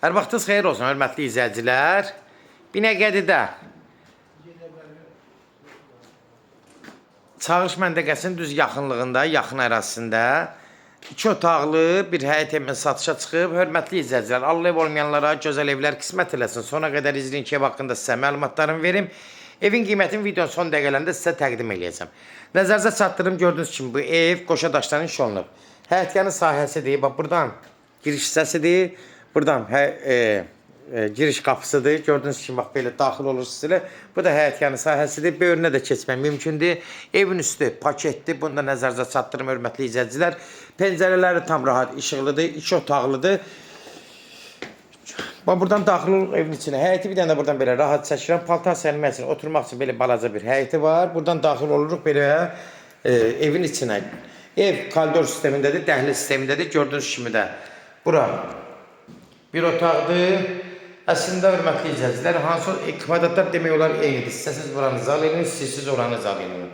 Hər vaxtınız xeyir olsun, hörmətli izləyicilər. Binəqədidə Çağırış məntəqəsinin düz yaxınlığında, yaxın ərazisində iki otaqlı bir həyət evinin satışa çıxıb. Hörmətli izləyicilər, Allah ev olmayanlara gözəl evlər qismət eləsin. Sona qədər izləyin ki, ev haqqında sizə məlumatlarımı verim. Evin qiymətini videonun son dəqiqələrində sizə təqdim eləyəcəm. Nəzərinizə çatdırım, gördüyünüz kimi bu ev qoşa daşdan inşa olunub. Həyətyanı sahəsidir. Bax buradan giriş hissəsidir. Buradan giriş qapısıdır. Gördüyünüz kimi bax belə daxil olursunuz elə. Bu da həyətyanı sahəsidir. Böyrünə də keçmək mümkündür. Evin üstü paketdir. Bunu da nəzərinizə çatdırım hörmətli izləyicilər. Pəncərələri tam rahat işıqlıdır. İki otaqlıdır. Bax buradan daxil oluruq evin içinə. Həyəti bir dənə də buradan belə rahat çəkirəm. Paltar sərmək üçün, oturmaq üçün belə balaca bir həyəti var. Buradan daxil oluruq belə evin içinə. Ev koridor sistemindədir, dəhliz sistemindədir. Gördüyünüz kimi də bura bir otaqdır. Əslində hörmətli izləyicilər, hansı kvadratlar demək olar eynidir. İstəsiniz buranı zal eləyin, istəyirsiniz oranı zal eləyin.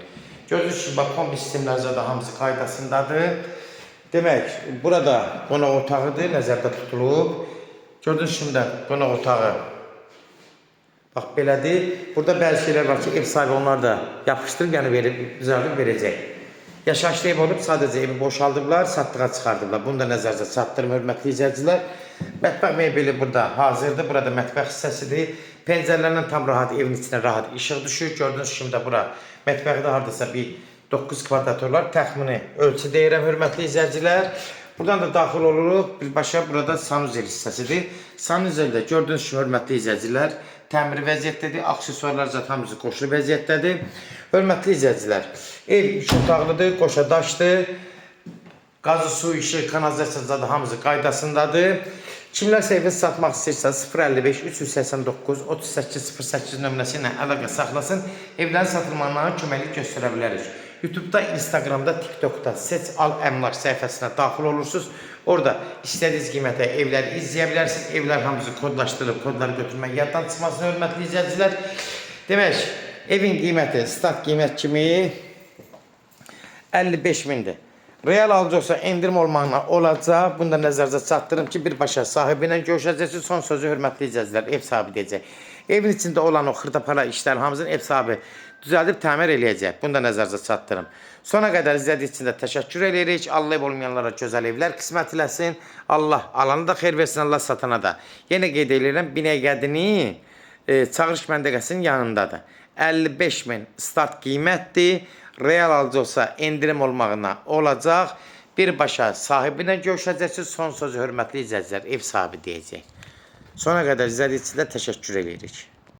Gördüyünüz kimi bax kombi sistemləri də hamısı qaydasındadır. Demək, burada qonaq otağıdır, nəzərdə tutulub. Gördüyünüz kimi də qonaq otağı bax belədir. Burada bəzi şeylər var ki, ev sahibi onlar da yapışdırıb, yəni verib, düzəldib verəcək. Yaşayışlı ev olub, sadəcə evi boşaldıblar, satdığa çıxardıblar. Bunu da nəzərinizə çatdırım, hörmətli izləyicilər. Mətbəx mebeli burada hazırdır. Burada mətbəx hissəsidir. Pəncərələrdən tam rahat evin içinə rahat işıq düşür. Gördüyünüz kimi də bura mətbəxdə hardasa bir 9 kvadrat olar. Təxmini ölçü deyirəm, hörmətli izləyicilər. Buradan da daxil oluruq. Birbaşa burada sanuzel hissəsidir. Sanuzeldə gördüyünüz kimi hörmətli izləyicilər, təmir vəziyyətdədir. Aksesuarlar zat hamısı qoşulu vəziyyətdədir. Hörmətli izləyicilər, ev üç otaqlıdır, qoşa daşdır. Qazı, su, işıq, kanalizasiya zadı hamısı qaydasındadır. Kimlərsə evi satmaq istəyirsə 055 389 38 08 nömrəsi ilə əlaqə saxlasın. Evlərin satılmağına köməklik göstərə bilərik. YouTube'da, Instagram'da, TikTok'da Seç Al Əmlak səhifəsinə daxil olursunuz. Orada istədiyiniz qiymətə evləri izləyə bilərsiniz. Evlər hamısı kodlaşdırılıb, kodları götürmək yaddan çıxmasın hörmətli izləyicilər. Demək, evin qiyməti start qiymət kimi 55 mindir. Real alıcı olsa endirim olmağına olacaq. Bunu da nəzərinizə çatdırım ki, birbaşa sahibi ilə görüşəcəksiniz. Son sözü hörmətli izləyicilər, ev sahibi deyəcək. Evin içində olan o xırda-para işlər hamısını ev sahibi düzəldib təmir eləyəcək. Bunu da nəzərinizə çatdırım. Sona qədər izlədiyiniz üçün də təşəkkür eləyirik. Allah ev olmayanlara gözəl evlər qismət eləsin. Allah alanı da xeyir versin, Allah satana da. Yenə qeyd eləyirəm, Binəqədinin Çağırış məntəqəsinin yanındadır. 55 min start qiymətdir. Real alıcı olsa endirim olmağına olacaq. Birbaşa sahibi ilə görüşəcəksiniz. Son sözü hörmətli izləyicilər, ev sahibi deyəcək. Sona qədər izlədiyiniz üçün də təşəkkür eləyirik.